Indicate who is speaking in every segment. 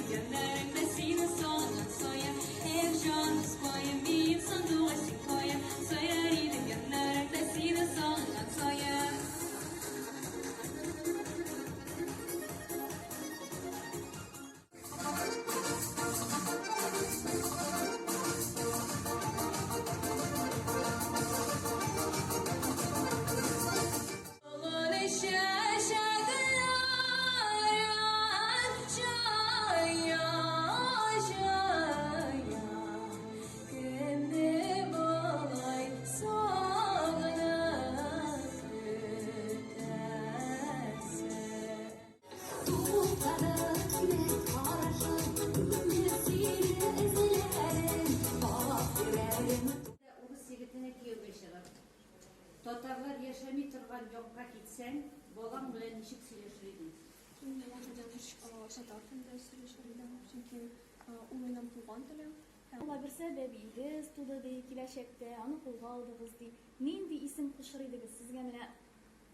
Speaker 1: Яннарыңда сине сагынган саен, Эх, җан дускаем, мин сандугач син каен, Сайрар идем яннарыңда сине сагынган саен.
Speaker 2: Урыс егетенә кияүгә чыгып, татарлар яшәми торган якка китсәң, балаң белән ничек сөйләшер идең?
Speaker 3: Мин алардан татар телендә сөйләшер идем, чөнки ул минем туган телем.
Speaker 4: Алла бирсә, бәбиегез туды, ди, киләчәктә, аны кулга алдыгыз, ди. Нинди исем кушыр идегез? Сезгә менә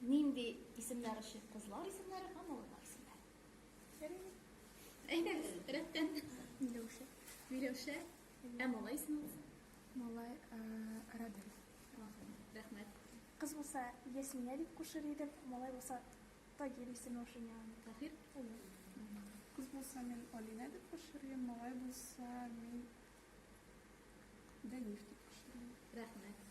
Speaker 4: нинди исемнәр ошый? Кызлар исемнәре һәм малайлар исемнәре. Әйдәгез, рәттән.
Speaker 3: Миләүшә.
Speaker 4: Миләүшә. Ә малай исеме булса?
Speaker 3: Малай Радел.
Speaker 4: Рәхмәт.
Speaker 3: Кыз булса, Ясминә дип кушыр идем, малай булса, Тагир исеме ошый миңа.
Speaker 4: Таһир?
Speaker 3: Әйе.
Speaker 5: Кыз булса, мин Алинә дип кушыр идем, малай булса, мин Дәниф дип кушыр идем.
Speaker 4: Рәхмәт.